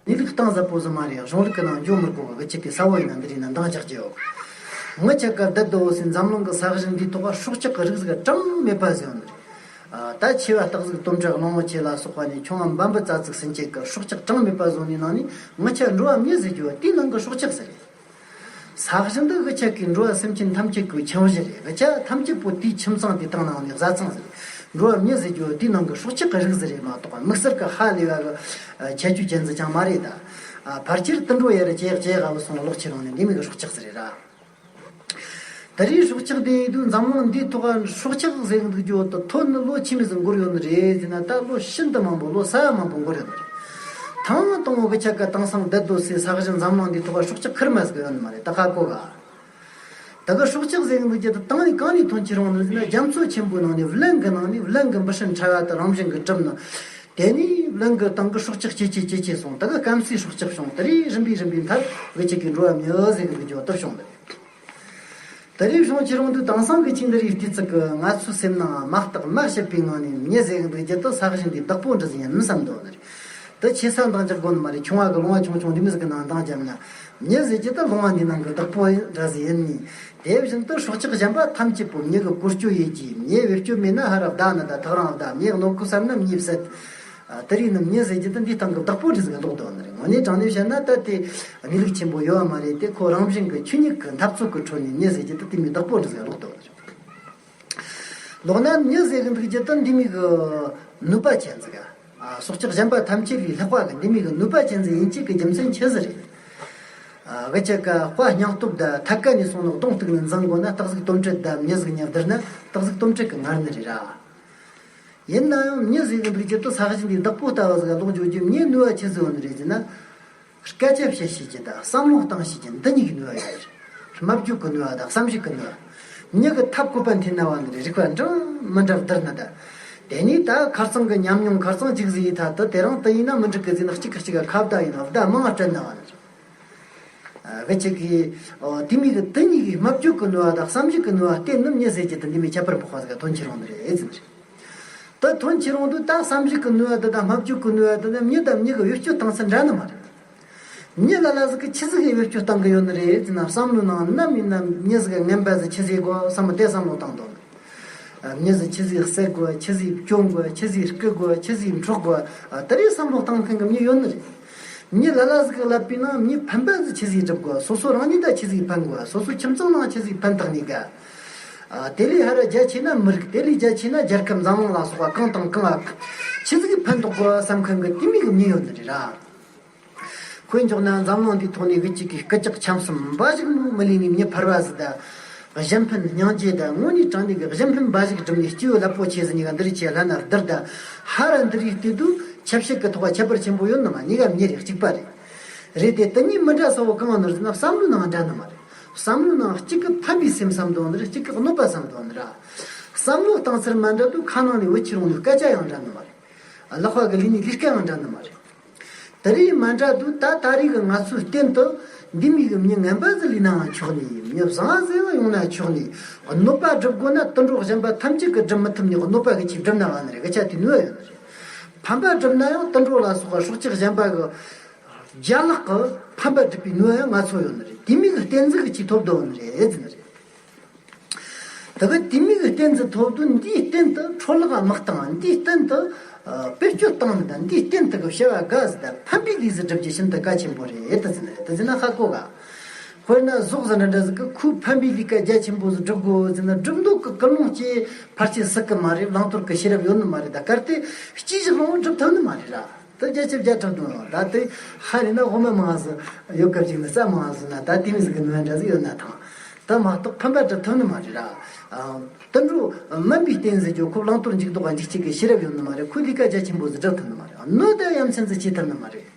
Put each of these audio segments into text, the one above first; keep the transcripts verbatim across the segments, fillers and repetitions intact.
གནས་ལུགས་གཏིང་ཟབ་པོ་ཟིག་མ་རེད། གཞུང་ལུགས་ཀྱི་ནང་འཇོག་མི་དགོས་པ་གི་ཆེད་དུ་ས་བོན་ཡིན་ན་འདི་རིགས་ན་འདང་རྒྱག་རྒྱུ་ཡོད། ངི་ཆ་ཀ་བསྡད་དོ་ཟེར། འཛམ་གླིང་གི་ས་གཞི་འདིའི་ཐོག་ག་སྲོག་ཆགས་ཀྱི་རིགས་ཟིག་གྲངས་མེད་པ་ཟིག་ཡོད་ནི་རེད། ད་ཆེ་བ་སྟག་གཟིག་དོམ་ཁྲ་གླང་བོ་ཆེ་ལ་སོགས་པ་ནས་ཆུང་བ་འབའ་འབུ་ཙ་ཙིག་ཟིན་ཆེད་ཀྱི་སྲོག་ཆགས་གྲངས་མེད་པ་བཟོ་ནི་ནང་ནས་ངི་ཆ་འགྲོ་བ་མྱི་ཟེར་རྒྱུ་བ་དེའི་ནང་གི་སྲོག་ཆགས་ཟིག་རེད། ས་གཞི་འདི་གི་ཆ་གི་འགྲོ་བ་སེམས་ཅན་ཐམས་ཅད་ཀྱི་ཁྱིམ་གཞི་རེད། གི་ཆ་ཐམས་ཅད་པོ་དེའི་ཁྱིམ་ཚང་དེ་དང་ནང་ནས་བཟའ་ཚང་ཟིག་རེད། འགྲོ་བ་མྱི་ཟེར་རྒྱུ་བ་དེའི་ནང་གི་སྲོག་ཆགས་ཀྱི་རིགས་ཟིག་རེད་མ་གཏོགས་དམིགས་བསལ་གྱི་ཧ་ལས་པ་གི་ཁྱད་ཆོས་ཅན་ཟིག་ཀྱང་མ་རེད་ད། ཕལ་ཆེར་དུད་འགྲོ་ཡར་ཇེ་ཡག་ཇེ་ཡག་ག་བུད་སོང་ལོག་ཁྱེར་ཡོང་ནས་འདི་མོ་གི་སྲོག་ཆགས་ཟིག་རེད་ར། ད་རེས་སྲོག་ཆགས་དེ་ཡིན་དུས་འཛམ་གླིང་འདིའི་ཐོག་སྲོག་ཆགས་ཟེར་གི་འདུག་རྒྱུ་བོ་དེ་ཐོན་ནི་ལོ་ཆི་མོ་ཟིག་འགོར་ཡོད་ནི་རེད་ཟེར་ན། ད་ལོ་ཤིན་ཏུ་མང་པོ་ལོ་ས་ཡ་མང་པོ་འགོར་ཡོད་ནི་རེད། ཐེངས་དང་པོ་གི་ཆ་ག་དེང་སང་བསྡད་དོ་ཟེར་ས་གཞི་འཛམ་གླིང་འདིའི་ཐོག་སྲོག་ཆགས་ཁེར་མ་ཟིག་ཡོད་ནི་མ་རེད། ད་ཧ་གོ་ག། ད་གི་སྲོག་ཆགས་ཟེར་གི་འདུག་རྒྱུ་དེ་དང་ནི་གང་ནས་ཐོན་ཁྱེར་ཡོང་ནི་ཟེར་ན། རྒྱ་མཚོ་ཆེན་པོའི་ནང་ནས་གླིང་གི་ནང་ནས་གླིང་གི་འབུ་སྲིན་ཕྲ་བ་དེ་རང་བཞིན་གི་གྲུབ་ནི། དེ་ནས་གླིང་གི་སྟེང་གི་སྲོག་ཆགས་སྐྱེ་སྐྱེ་སྐྱེ་སྐྱེ་སོང་། ད་གི་སྐམ་སའི་སྲོག་ཆགས་བྱུང་། དེ་རིང་རིམ་པས་རིམ་པས་མཐར་གི་ཆ་གི་འགྲོ་བ་མྱི་ཟེར་གི་འདུག་རྒྱུ་དེ་བྱུང་ནི་རེད། དེ་རིང་བྱུང་ཁྱེར་ཡོང་དུས་དེང་སང་གི་ཆིག་འདི་རིགས་བལྟས་ཚིག་གི་ང་ཚོའི་སེམས་ནང་མ་བརྟགས་མ་དཔྱད་པའི་ངང་ནས་མྱི་ཟེར་གི་འདུག་རྒྱུ་དེ་ས་གཞི་འདིའི་བདག་པོ་འདྲ་ཟིག་ཡིན་མིན་བསམ་འདུག་ནི་རེད། དེ་ཆེ་ས་འདང་རྒྱག་དགོས་ནི་མ་རེད། ཆུང་བ་གི་ལུང་བ་ཆུང་ཆུང་འདི་མོ་ཟིག་གི་ནང་འདང་བརྒྱབ་ན། མྱི་ཟེར་རྒྱུ་དེ་ལུང་བ་འདིའི་ནང་གི་བདག་པོ་འདྲ་ཟིག་ཡིན་ནི། དེ་བཞིན་དུ་སྲོག་ཆགས་གཞན་པ་ཐམས་ཅད་པོ་མྱི་གི་བཀོལ་སྤྱོད་ཡེད་ཀྱི། མྱི་བེད་སྤྱོད་མེད་ན་ཧར་ར་བདའ་ནི་དང་ཐག་རིང་བདའ། མྱི་གནོད་གི་བསམ་ན་མྱི་བསད། ཨ། དེ་རིགས་ནི་མྱི་ཟེར་རྒྱུ་དེ་འདིའི་སྟེང་གི་བདག་པོ་འདྲ་ཟིག་ག་ལོག་འདུག་ནི་རེད། དངོས་གནས་དྲང་གནས་བཤད་ན་ད་དེ་གནས་ལུགས་ཆེན་པོ་ཡོད་བ་མ་རེད་དེ། ཁོ་རང་བཞིན་གི་ཆོས་ཉིད་ཀྱི་འཐབ་རྩོད་ཀྱི་ཁྲོད་ནས་མྱི་ཟེར་རྒྱུ་དེ་དེ་མོའི་བདག་པོ་འདྲ་ཟིག་ག་ལོག་འདུག་ནི་རེད། ལོག་ན་མྱི་ཟེར་གི་འདུག་རྒྱུ་དེ་འདི་མོ་གི་ནུས་པ་ཅན་ཟིག་ག། ཨ། སྲོག་ཆགས་གཞན་པ་ཐམས་ཅད་ལས་ལྷག་པ་གི་འདི་མོ་གི་ནུས་པ་ཅན་ཟིག་ཡིན་རྒྱུ་གི་རྒྱུ་མཚན་ཆི་ཟིག་རེད། ཨ། གི་ཆ་ག་དཔའ་སྙིང་སྟོབས་དང་ཐད་ཀ་ནས་སོང་ནོ་གདོང་གཏུག་ནས་འཛིང་དགོས་ན། སྟག་གཟིག་དོམ་ཁྲ་དང་མྱི་ཟིག་གཉིས་བསྡུར་ན་སྟག་གཟིག་དོམ་ཁྲ་གིས་ངར་ནི་རེད་ར། ཡིན་ན་ཡང་མྱི་ཟེར་གི་འདུག་རྒྱུ་དེ་ས་གཞི་འདིའི་བདག་པོ་ལྟ་བུ་ཟིག་ག་ལོག་འགྱོ་རྒྱུ་མྱི་ནུས་པ་ཆི་ཟིག་ཡོད་ནི་རེད་ཟེར་ན། སྐད་ཆ་བཤད་ཤེས་རྒྱུ་དང་བསམ་བློ་བཏང་ཤེས་རྒྱུ་འདི་གཉིས་ཀྱི་ནུས་པ་ཡོད་རེད། སྨྲ་བརྗོད་ཀྱི་ནུས་པ་དང་བསམ་གཞིག་གི་ནུས་པ། མྱི་གི་ཐབས་བཀོད་པ་འཐེན་ན་བ་འདི་རེད། རིགས་པ་འདྲ་མི་འདྲ་བསྡུར་ན་ད། དེ་ནས་ད་ཁ་རྩང་གི་ཉམས་མྱོང་ཁ་རྩང་གཅིག་ཟིག་ཡིན་ཐ་དུ་དེ་རིང་དེ་ཡིན་ན་མི་འགྲིག་གི་ཟེར་ན་གཅིག་གིས་གཅིག་ག་ཁ་བརྡ་ཡིན་ན་བརྡ་མང་ང་སྤྲད་ན་བ་འདི་རེད། ཨ། གི་ཆ་གི། ཨོ། དེ་མོ་གི་དེ་གཉིས་ཀྱི་སྨྲ་བརྗོད་ཀྱི་ནུས་པ་དང་བསམ་གཞིག་གི་ནུས་པ་བརྟེན་ནས་མྱི་ཟེར་རྒྱུ་དེ་འདི་མོའི་ཁྱད་པར་འཕགས་པ་ཟིག་ག་ཐོན་ཁྱེར་ཡོང་ནི་རེད་ཟེར་ནི་རེད། ད་ཐོན་ཁྱེར་ཡོང་དུས་ད་བསམ་གཞིག་གི་ནུས་པ་དེ་དང་སྨྲ་བརྗོད་ཀྱི་ནུས་པ་དེ་དང་མྱི་དང་མྱི་གི་བེད་སྤྱོད་སྟངས་ཚུལ་འདྲ་ནི་མ་རེད། མྱི་ལ་ལ་ཟིག་གིས་ཆི་ཟིག་གི་བེད་སྤྱོད་བཏང་གི་ཡོད་ནི་རེད་ཟེར་ན། བསམ་བློའི་ནང་ནམ་ཡིན་ན་མྱི་ཟིག་གི་ངན་པ་ཟིག་ཆི་ཟིག་དགོས་བསམ་བློ་དེ་བསམ་བློ་བཏང་དོ། ཨ། མྱི་ཟིག་ཆི་ཟིག་བསད་དགོས། ཆི་ཟིག་བཅོམ་དགོས། ཆི་ཟིག་རྐུ་དགོས། ཆི་ཟིག་འཕྲོག་དགོས། ཨ། དེ་རིགས་བསམ་བློ་བཏང་མཁན་གྱི་མྱི་ཡོད་ནི་རེད། མྱི་ལ་ལ་ཟིག་གིས་ལབ་པའི་ནང་མྱི་ཕན་པ་ཟིག་ཆི་ཟིག་སྒྲུབ་དགོས། སོ་སོ་རང་ཉིད་ད་ཆི་ཟིག་ཕན་དགོས། སོ་སོ་ཁྱིམ་ཚང་ནང་ཆི་ཟིག་ཕན་ཐོགས་ནི་ག། ཨ། དེ་ལས་ཧར་རྒྱ་ཆེ་ན་མི་རིགས། དེ་ལས་རྒྱ་ཆེ་ན་རྒྱལ་ཁབ་འཛམ་གླིང་ལ་སོགས་པ་གང་དང་གང་ཨ་ཆི་ཟིག་ཕན་ཐོགས་དགོས་བསམ་མཁན་གྱི་དེ་མོ་གི་མྱི་ཡོད་ནི་རེད་ར། དཔེ་འཇོག་ན་འཛམ་གླིང་འདིའི་ཐོག་ནས་གི་གཅིག་གི་སྐུ་ལྕགས་ཆམ་གསུམ་འབའ་ཞིག་མོ་མི་ལུས་ནས་མྱི་ཕལ་བ་ཟིག་དང་། གཞན་ཕན་སྙིང་རྗེ་དང་། དངོས་གནས་དྲང་གནས་ཀྱི་གཞན་ཕན་འབའ་ཞིག་བསྒྲུབས་ནས་སྐྱེས་བུ་རླབས་པོ་ཆེ་ཟིག་གཉིས་ཀ་འདི་རིགས་ཆེ་ལྷ་ན་བསྡུར་དང་། ཧ་ར་འདི་རིགས་བལྟས་དུས་ཆབ་སྲིད་ཀྱི་ཐོག་ཁྱད་པར་ཆེན་པོ་ཡོད་ནི་མ། གཉིས་ཀ་མྱི་རེད། གཅིག་པ་རེད། རེད་དེ་དེ་གཉིས་མི་འདྲ་ས་བོ་གང་ནོར་ཟེར་ན་བསམ་བློའི་ནང་འདྲ་ནི་མ་རེད། བསམ་བློའི་ནང་གཅིག་གི་ཕན་པའི་སེམས་བསམ་དོན་ནི་རེད། གཅིག་གི་གནོད་པ་བསམ་དོན་ནི་ར། བསམ་བློ་བཏང་ཚུལ་མ་འདྲ་དུས་ཁ་ནང་ནས་འུད་ཁྱེར་ཡོང་ནི་སྐད་ཆ་ཡང་འདྲ་ནི་མ་རེད། ལག་པ་གི་ལས་ནི་ལས་ཀ་ཡང་འདྲ་ནི་མ་རེད། དེ་རིགས་མ་འདྲ་དུས་ད་ད་རེས་ཀྱི་ང་ཚོའི་སྟེང་དུ་འདི་མོ་གི་མྱི་ངན་པ་ཟིག་ལུས་ནའང་ཆོག་ནི། མྱི་བཟང་ཟིག་ཡོང་ན་ཆོག་ནི། གནོད་པ་སྒྲུབ་དགོས་ན་དུད་འགྲོ་གཞན་པ་ཐམས་ཅད་ཀྱིས་སྒྲུབ་མི་ཐུབ་ནི་གནོད་པ་གི་ཆེས་སྒྲུབ་ན་བ་ནི་རེད། གི་ཆ་དེ་ནུས་པ་ཡོད་ནི་རེད། ཕན་པ་སྒྲུབ་ན་ཡང་དུད་འགྲོ་ལ་སོགས་པ་སྲོག་ཆགས་གཞན་པ་གི་རྒྱ་ལག་གི་ཕན་པ་སྒྲུབ་པའི་ནུས་པ་ཡང་ང་ཚོ་ཡོད་ནི་རེད། དེ་མོ་གི་རྟེན་རྫས་ཀྱི་ཆེས་ཐོབ་དོ་ནི་རེད་ཟེར་ནི་རེད། ད་གི་དེ་མོ་གི་རྟེན་རྫས་ཐོབ་དུས་འདིའི་རྟེན་དུ་འཕྲོ་བརླག་དམག་བཏང་། འདིའི་རྟེན་དུ་ཨ་བེད་སྤྱོད་བཏང་ནི་དང་། འདིའི་རྟེན་དུ་གི་བྱ་བ་དགའ་ཟིག་དང་ཕན་པའི་ལས་ཟིག་སྒྲུབ་རྒྱུ་ཤིན་ཏུ་གལ་ཆེན་པོ་རེད། ད་ཟེར་ནི་རེད། ད་ཟེར་ན་ཧ་གོ་ག། དཔེར་ན་ཟོག་ཟིག་འདྲ་འདྲ་ཟིག་གིས་ཁོས་ཕན་པའི་ལས་ཀ་རྒྱ་ཆེན་པོ་ཟིག་སྒྲུབ་དགོས་ཟེར་ན་སྒྲུབ་འདོད་ཀྱི་ཀུན་སློང་སྐྱེ་ཕལ་ཆེར་སྲིད་གི་མ་རེད། བླང་དོར་གི་ཤེས་རབ་ཡོད་ནི་མ་རེད། ད་གལ་ཏེ་སྐྱིད་ཞིག་ལོངས་སྒྲུབ་ཐུབ་ནི་མ་རེད་ར། ད་བརྒྱ་ཆ་བརྒྱ་ཁྲིམས་གཏོང་ཡོང་། ད་དེ་ཧ་ལས་ན་དབུ་མ་མང་ཟིག་ཡོད་སྐབས་ཅིག་ནི་རྩ་མང་ཟིག་ན་ད་དེ་མོ་ཟིག་གི་ནུས་པ་འདྲ་ཟིག་ཡོད་ན་ཐང་། ད་མ་གཏོགས་ཕན་པ་སྒྲུབ་ཐུབ་ནི་མ་རེད་ར། ཨ། དུད་འགྲོ་དམན་པའི་རྟེན་ཟེར་རྒྱུ་ཁོ་བླང་དོར་འཇུག་ལྡོག་ག་འཇུག་བྱེད་ཀྱི་ཤེས་རབ་ཡོད་ནི་མ་རེད། ཁོས་ལས་ཀ་རྒྱ་ཆེན་པོ་ཟིག་སྒྲུབ་ཐུབ་ནི་མ་རེད། གནོད་དང་ཡ་མཚན་ཟིག་བྱེད་ཐུབ་ནི་མ་རེད།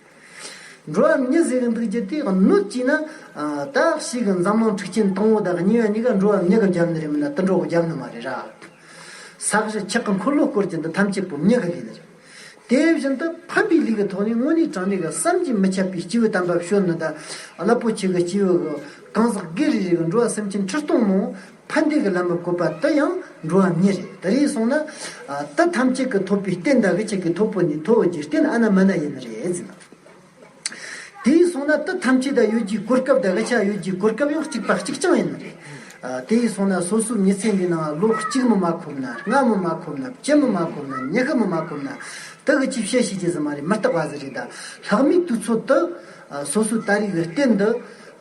འགྲོ་བ་མྱི་ཟེར་གི་འདུག་རྒྱུ་དེ་གནོད་བྱས་ན། ཨ། ད་ཞིག་གི་འཛམ་གླིང་འཁྲུག་རྐྱེན་དང་པོ་དང་གཉིས་པ་གཉིས་ཀ་འགྲོ་བ་མྱི་གིས་བརྒྱབ་ནི་རེད། མིན་ན་དུད་འགྲོ་གིས་བརྒྱབ་ནི་མ་རེད་ར། ས་གཞི་ཆག་གི་འཁོར་ལོ་བསྐོར་རྒྱུ་འདི་ཐམས་ཅད་པོ་མྱི་གི་ལས་ནི་རེད། དེ་བཞིན་དུ་ཕན་པའི་ལས་ཀྱི་ཐོག་ནས་དངོས་གནས་དྲང་གནས་ཀྱི་བསམ་གྱིས་མི་ཁྱབ་པའི་སྐྱེས་བུ་དམ་པ་བྱོན་ནི་དང་། རླབས་པོ་ཆེ་གི་སྐྱེས་བུ་གི་གང་ཟག་སྒེར་རེ་རེ་གི་འགྲོ་བ་སེམས་ཅན་ཁྲི་སྟོང་མང་ཕན་བདེ་གི་ལམ་མི་བཀོད་པ་དེ་ཡང་འགྲོ་བ་མྱི་རེད། དེ་རེད་སོང་ན། ཨ། དེ་ཐམས་ཅད་ཀྱི་ཐོབ་པའི་རྟེན་དང་གི་ཆ་གི་ཐོབ་པོ་ནི་ཐོབ་བོ་གི་རྟེན་ཨ་ན་མ་ན་ཡིན་ནི་རེད་ཟེར་ན། དེ་ཡིན་སོང་ན་དེ་ཐམས་ཅད་ད་ཡོད་རྒྱུའི་གོ་སྐབས་དང་དབུ་ཆ་ཡོད་རྒྱུའི་གོ་སྐབས་ཡང་གཅིག་པ་གཅིག་རྐྱང་ཡིན་ནི་རེད། ཨ། དེ་ཡིན་སོང་ན་སོ་སོའི་མི་ཚེ་འདི་ནང་ལོ་གཅིག་མི་མ་ཁོམ་ན། ལྔ་མི་མ་ཁོམ་ན། བཅུ་མི་མ་ཁོམ་ན། ཉི་ཤུ་མི་མ་ཁོམ་ན། དེ་གི་ཅིག་བཤད་ཤེས་ཀྱི་ཟིག་མ་རེད། མི་རྟག་པ་ཟིག་རེད། ད་ལྷག་མའི་དུས་ཚོད་དེ། ཨ། སོ་སོའི་ད་རེས་ཀྱི་རྟེན་འདི་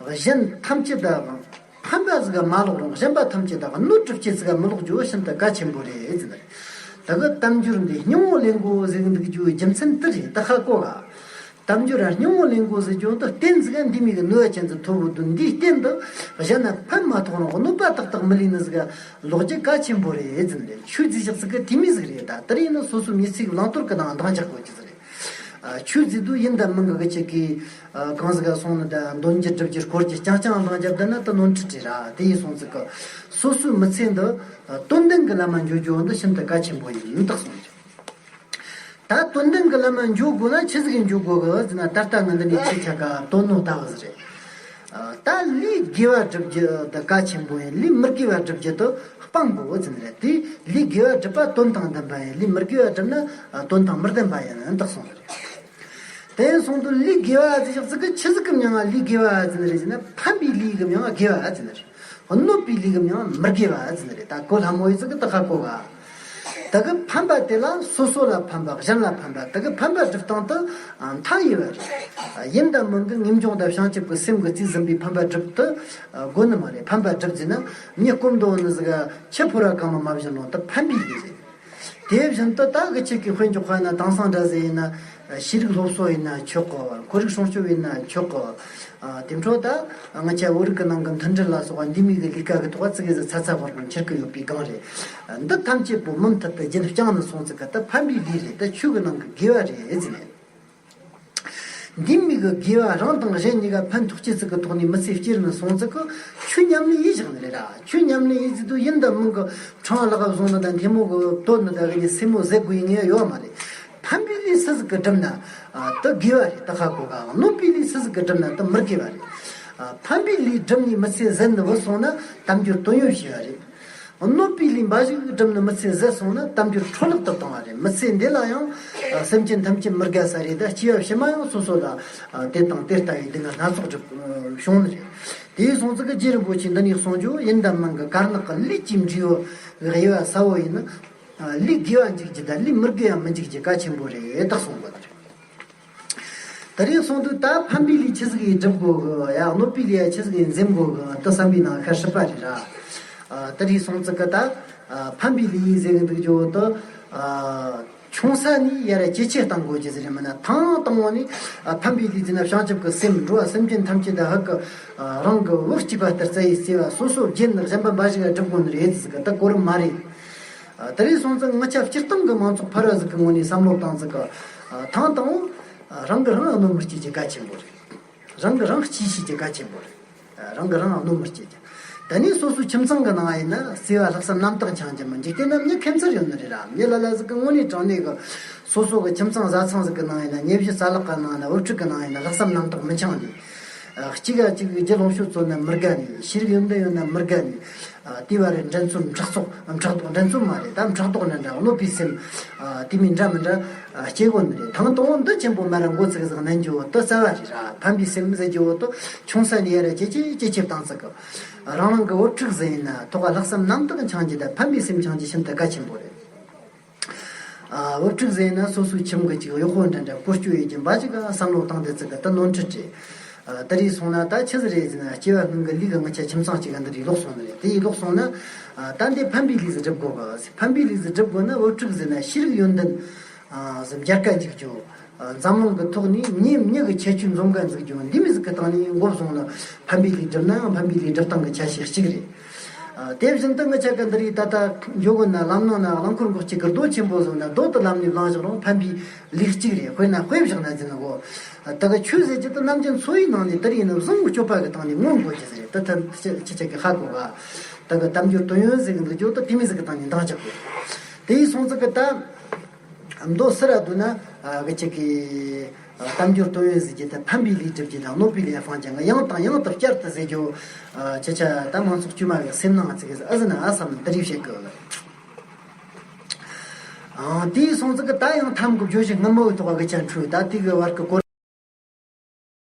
གཞན་ཐམས་ཅད་དང་ཕན་པ་ཟིག་ག་མ་ལོག་རུང་། གཞན་པ་ཐམས་ཅད་དང་གནོད་སྒྲུབ་བྱེད་ཟིག་ག་མི་ལོག་རྒྱུ་ཤིན་ཏུ་གལ་ཆེན་པོ་རེད་ཟེར་ནི་རེད། ད་གི་དལ་འབྱོར་འདི་སྙིང་པོ་ལེན་དགོས་ཟེར་གི་འདུག་རྒྱུའི་རྒྱུ་མཚན་དེ་རེད། ད་ཧ་གོ་ག་དལ་འབྱོར་ར་སྙིང་པོ་ལེན་དགོས་ཟེར་རྒྱུ་འདི་རྟེན་ཟིག་ག་འདི་མི་གི་གནོད་པ་ཅན་ཟིག་ཐོབ་འདུག་འདིའི་རྟེན་འདི་གཞན་ན་ཕན་མ་ཐོགས་རུང་གནོད་པ་ཏག་ཏག་མི་ལེན་ནི་ཟིག་ག་ལོག་རྒྱུ་གལ་ཆེན་པོ་རེད་ཟེར་ནི་རེད། ཆོས་ཟེར་ཞག་ཟིག་གི་དེ་མི་ཟིག་རེད། ད་དེ་རེད་ནི་སོ་སོའི་མི་ཚེ་གི་བླང་དོར་གི་ནང་འདང་རྒྱག་དགོས་རྒྱུ་ཟིག་རེད། ཨ། ཆོས་ཟེར་དུས་ཡིན་དང་མིན་གི་གི་ཅིག་གི། ཨ། གང་ཟིག་ག་སོང་ནི་ད་འདོན་རྒྱུ་སྒྲུབ་རྒྱུ་སྐོར་གྱི་རྐྱང་རྐྱང་འདང་རྒྱབ་བསྡད་ན་ད་ནོར་འཁྲུལ་རེད་ར། དེ་ཡིན་སོང་ཙི་གི་སོ་སོའི་མི་ཚེ་འདི། ཨ། དོན་ལྡན་གི་ལམ་མ་འགྱོ་རྒྱུ་འདི་ཤིན་ཏུ་གལ་ཆེན་པོ་ཡིན་ནི་དག་སོང་རྒྱུ། ད་དོན་ལྡན་གི་ལམ་མ་འགྱོ་དགོས་ན་ཆི་ཟིག་གི་འགྱོ་དགོས་གི་ཟེར་ན། ད་ལྟ་ང་འདི་ནས་ཁྱེད་ཆ་ག་དོན་ནོ་ལྟ་བུ་ཟིག་རེད། ཨ། ད་ལས་དགེ་བ་སྒྲུབ་རྒྱུ་དེ་གལ་ཆེན་པོ་ཡིན། ལས་མི་དགེ་བ་སྒྲུབ་རྒྱུ་དེ་སྤང་དགོས་ཟེར་ནི་རེད། དེ་ལས་དགེ་བ་སྒྲུབ་པ་དོན་དང་ལྡན་པ་ཡིན། ལས་མི་དགེ་བ་སྒྲུབ་ན་དོན་དང་མི་ལྡན་པ་ཡིན་དག་སོང་ནི་རེད། དེ་ཡིན་སོང་དུས་ལས་དགེ་བ་ཟེར་ཞག་ཟིག་གི་ཆི་ཟིག་གི་མྱིང་ང་ལས་དགེ་བ་ཟེར་ནི་རེད་ཟེར་ན། ཕན་པའི་ལས་གི་མྱིང་ང་དགེ་བ་ཟེར་ནི་རེད། གནོད་པའི་ལས་གི་མྱིང་ང་མི་དགེ་བ་ཟེར་ནི་རེད། ད་གོ་སླ་མོ་ཡི་ཟིག་གི་ད་ཧ་གོ་ག་དེ་གི་ཕན་པ་དེ་ལ་སོ་སོ་ལ་ཕན་པ། གཞན་ལ་ཕན་པ། དེ་གི་ཕན་པ་སྒྲུབ་སྟངས་དེ་མཐའ་ཡས་པ་རེད། ཡིན་དང་མིན་གི་ངེས་འབྱུང་དང་བྱང་ཆུབ་ཀྱི་སེམས་ཀྱིས་རྩིས་ཟིན་པའི་ཕན་པ་སྒྲུབ་དེ་དགོས་ནི་མ་རེད། ཕན་པ་སྒྲུབ་ཟེར་ན་མྱི་སྐོམ་དོ་ནི་ཟིག་ག་ཆུ་ཕོར་བ་གང་མ་མ་བཞིན་རུང་དེ་ཕན་པའི་ལས་རེད། དེ་བཞིན་དུ་ད་གི་ཆེ་གི་དཔེ་འཇོག་པ་ན་དེང་སང་འདྲ་ཟིག་ཡིན་ན། ཤེས་རིག་སློབ་གསོ་ཡིན་ན་ཆོག་གི། ཁོར་ཡུག་སྲུང་སྐྱོབ་ཡིན་ན་ཆོག་གི། ཨ། དེ་འཕྲོ་ད་ང་ཆ་བོད་རིགས་ཀྱི་ནང་གི་མཐུན་སྒྲིལ་ལ་སོགས་པ་འདི་མི་གི་ལས་ཀ་གི་ཐོག་ཙི་གེ་ཟིག་ཚ་ཚ་བར་བར་འཁྱེར་གི་ཡོད་པའི་སྒང་རེད། འདི་ཐམས་ཅད་པོ་མུ་མཐུད་དུ་རྒྱུན་བསྐྱངས་ནས་སོང་ཙི་གི་ད་ཕན་པའི་ལས་རེད། ད་ཆོས་གི་ནང་གི་དགེ་བ་རེད་ཟེར་ནས། འདི་མི་གི་དགེ་བ་རང་དང་གཞན་གཉིས་ཀ་ཕན་ཐོགས་ཆེ་ཙི་གི་ཐོག་ནས་མི་ཚེ་སྐྱེལ་ནས་སོང་ཙི་གི་ཆོས་ཉམས་ལེན་ཡེ་བཞག་ནི་རེད་ར། ཆོས་ཉམས་ལེན་ཡེ་ཙི་དུས་ཡིན་དང་མིན་གི་ཕྲེང་བ་ལག་བཟུང་ནི་དང་ཐལ་མོ་གི་དོད་ནི་དང་གི་ནི་སེན་མོ་ཟད་དགོས་ཡི་ངེས་ཡོད་མ་རེད། ཕན་པའི་ལས་སུ་ཟིག་གི་བསྒྲུབ་ན། ཨ། དེ་དགེ་བ་རེད། དེ་ཧ་གོ་ག་གནོད་པའི་ལས་སུ་ཟིག་གི་བསྒྲུབ་ན་དེ་མི་དགེ་བ་རེད། ཨ། ཕན་པའི་ལས་བསྒྲུབ་ནས་མི་ཚེ་ཟད་ནི་བུད་སོང་ན་དལ་འབྱོར་དོན་ཡོད་བྱས་པ་རེད། གནོད་པའི་ལས་འབའ་ཞིག་བསྒྲུབས་ནས་མི་ཚེ་ཟད་སོང་ན་དལ་འབྱོར་འཕྲོ་བརླག་ཏུ་བཏང་བ་རེད། མི་ཚེ་འདི་ལ་ཡང་སེམས་ཅན་ཐམས་ཅད་མི་དགའ་ས་རེད། ད་སྐྱེ་བ་ཕྱི་མ་ཡང་སོ་སོ་ལ་དེ་དང་དེ་ལྟ་བུའི་སྡུག་བསྔལ་སྣ་ཚོགས་བསྒྲུབས་བྱུང་ནི་རེད། དེ་ཡིན་སོང་ཙི་གི་རྗེ་རིན་པོ་ཆེ་འདི་ནས་གསུངས་རྒྱུ་ཡིན་དང་མིན་གི་དཀར་ནག་གི་ལས་ཀྱི་འབྲས་བུ་དབྱེ་བ་གསལ་བོ་ཡིན་ན། ལས་དགེ་བ་འཇིགས་རྒྱུ་དང་ལས་མི་དགེ་བ་མི་འཇིགས་རྒྱུ་གལ་ཆེན་པོ་རེད་དག་གསུངས་པ་རེད། ད་རེས་སོང་དུས་ད་ཕན་པའི་ལས་ཆི་ཟིག་གིས་སྒྲུབ་དགོས་གི། ཡང་གནོད་པའི་ལས་ཡང་ཆི་ཟིག་གིས་འཛེམ་དགོས་གི། དེ་བསམ་པའི་ནང་ཤར་སྲིད་པ་རེད་ར། ད་རེས་སོང་ཙི་གི་ད་ཕན་པའི་ལས་ཡིན་ཟེར་གི་འདུག་རྒྱུ་བོ་དེ། ཆུང་ས་ནས་ཡར་ཇེ་ཆེ་གཏང་དགོས་རྒྱུ་ཟེར་མིན་ན། ཐང་དང་བོ་ནས་ཕན་པའི་ལས་ཟེར་ན་བྱང་ཆུབ་ཀྱི་སེམས། འགྲོ་བ་སེམས་ཅན་ཐམས་ཅད་དང་ཧ་གི་རང་གི་བུ་གཅིག་པ་ལྟར་བརྩེ་བའི་བརྩེ་བ། སོ་སོ་བརྗེད་ནས་གཞན་པ་འབའ་ཞིག་ལ་སྒྲུབ་དགོས་ནི་རེད་ཟེར་གི། ད་གོ་རིམ་མ་རེད། ད་རེས་སོང་ཙང་ང་ཆ་སྤྱིར་བཏང་གི་མང་ཚོགས་ཕལ་བ་ཟིག་གི་ངོས་ནས་བསམ་བློ་བཏང་ཙི་གི། ཐང་དང་བོ་རང་གི་རང་གནོད་མི་སྐྱེལ་རྒྱུ་གལ་ཆེན་པོ་རེད། རང་གི་རང་གཅེས་ཤེས་རྒྱུ་གལ་ཆེན་པོ་རེད། རང་གི་རང་གནོད་མི་སྐྱེལ་རྒྱུ། ད་ནས་སོ་སོའི་ཁྱིམ་ཚང་གི་ནང་ཡིན་ན་བརྩེ་བ་ལྷག་བསམ་རྣམ་དག་འཆང་རྒྱུ་མིན། འཇིག་རྟེན་ན་མྱི་ཁེར་འཚར་ཡོད་ནི་རེད་ར། མྱི་ལ་ལ་ཟིག་གི་དངོས་གནས་དྲང་གནས་གི་སོ་སོ་གི་ཁྱིམ་ཚང་བཟའ་ཚང་ཟིག་གི་ནང་ཡིན་ན། ཉེ་གཞི་རྩ་ལག་གི་ནང་ཡིན་ན། བུ་ཕྲུག་གི་ནང་ཡིན་ན་ལྷག་བསམ་རྣམ་དག་མི་འཆང་ནས། གཅིག་ག་གཅིག་གི་རྒྱུ་ལོངས་སྤྱོད་བཙོང་ན་མི་དགའ་ནས། ཤེས་རིག་ཡོན་ཏན་ཡོད་ན་མི་དགའ་ནས། ཨ། དེ་བར་འགྲན་རྩོད་ཕྲག་དོག་ཕྲག་དོག་འགྲན་རྩོད་མ་རེད། ད་ཕྲག་དོག་འདྲ་འདྲ་གནོད་པའི་སེམས། ཨ། དེ་མིན་འདྲ་མི་འདྲ། ཨ། སྐྱེ་དགོས་ནི་རེད། ཐང་དང་བོ་འདི་ཆེན་པོ་མ་ར་མགོ་ཚིག་ཟིག་ནན་རྒྱུ་བོ་དེ་རྩ་བ་རེད་ར། ཕན་པའི་སེམས་ཟེར་རྒྱུ་བོ་དེ་ཆུང་ས་ནས་ཡར་ཇེ་ཆེ་ཇེ་ཆེ་བཏང་ཚིག་གི། རང་རང་གི་བུ་ཕྲུག་ཟིག་ཡིན་ན་ཐོག་ལྷག་བསམ་རྣམ་དག་འཆང་རྒྱུ་དང་ཕན་པའི་སེམས་འཆང་རྒྱུ་ཤིན་ཏུ་གལ་ཆེན་པོ་རེད། ཨ། བུ་ཕྲུག་ཟེར་ན་སོ་སོའི་ཁྱིམ་གྱི་ཅིག་གཡོག་པོ་འདྲ་འདྲ་བཀོལ་སྤྱོད་ཡོད་ཀྱི་འབའ་ཞིག་ག་བསམ་བློ་བཏང་སྟེ་ཙི་གི་ད་ནོར་འཁྲུལ་རེད། ཨ། ད་རེས་སོང་ན་ད་ཆི་ཟིག་རེད་ཟེར་ན། སྐྱེ་བ་སྔོན་གྱི་ལུས་གི་ང་ཆ་ཁྱིམ་ཚང་གཅིག་ག་འདི་རིགས་ལོག་སོང་ནི་རེད། དེ་ཡིས་ལོག་སོང་ན། ཨ། ད་འདི་ཕན་པའི་ལུས་ཟིག་སྒྲུབ་དགོས་གི། ཕན་པའི་ལུས་ཟིག་སྒྲུབ་དགོས་ན་བུ་ཕྲུག་ཟེར་ན་ཤེས་རིག་ཡོན་ཏན། ཨ། ཟིག་སྦྱར་ག་འཇུག་རྒྱུ། ཨ། འཛམ་གླིང་གི་ཐོག་ནས་མྱི་མྱི་གི་ཁྱད་ཆོས་འཛོམས་ག་འཛུགས་རྒྱུ། འདི་མི་ཟིག་གི་སྟེང་ནས་མགོ་བཟུང་ན་ཕན་པའི་ལུས་སྒྲུབ་ན་ཡང་ཕན་པའི་ལུས་སྒྲུབ་སྟངས་ཀྱི་ཆ་ཤས་གཅིག་རེད། ཨ། དེ་བཞིན་དུ་ང་ཆ་ག་འདི་རིགས་ད་ལྟ་འཇོག་གོ་ན་ལམ་ནང་ན་རླངས་འཁོར་འགོག་བྱེད་ཀྱི་རྡོ་ཆེན་པོ་བཟོ་ན་རྡོ་དེ་ལམ་ནས་བླངས་བཞག་རུང་ཕན་པའི་ལུགས་གཅིག་རེད། དཔེར་ན་དཔེ་བཞག་ན་ཟིན་གོ། ད་གི་ཆོས་ཟེར་རྒྱུ་དེ་ནམ་རྒྱུན་འཚོ་བའི་ནང་ནས་དེ་རིགས་ནི་བཟང་པོ་སྤྱོད་པ་གི་སྟེང་ནས་མངོན་དགོས་རྒྱུ་ཟེར་རེད། ད་ད་ཁྱེད་ཅག་གི་ཧ་གོ་ག་ད་གི་དལ་འབྱོར་དོན་ཡོད་ཟེར་གི་འདུག་རྒྱུ་ད་དེ་མི་ཟིག་གི་སྟེང་ནས་འདང་རྒྱག་དགོས། དེ་ཡིན་སོང་ཙི་གི་ད། མདོ་སི་ར་བསྡུ་ན། ཨ། གི་ཅིག་གི། ཨ། དལ་འབྱོར་དོན་ཡོད་ཟེར་རྒྱུ་དེ་ཕན་པའི་ལས་སྒྲུབ་རྒྱུ་དང་གནོད་པའི་ལས་སྤང་རྒྱུ་ཡང་དང་ཡང་དུ་བསྐྱར་དུ་ཟེར་རྒྱུ། ཨ། ཁྱེད་ཆ་ད་མང་ཚོགས་དཀྱུས་མ་གི་སེམས་ནང་ཙི་གི་ཨ་ཟིན་ཨ་བསམ་འདི་རིགས་བཤད་གི། ཨ། དེ་ཡིན་སོང་ཙི་གི་ད་ཡང་ཐམ་གི་བརྗོད་གཞི་སྔ་མོའི་ཐོག་གི་ཆ་འཕྲོས། ད་དེ་གི་བར་གི་སྐོར།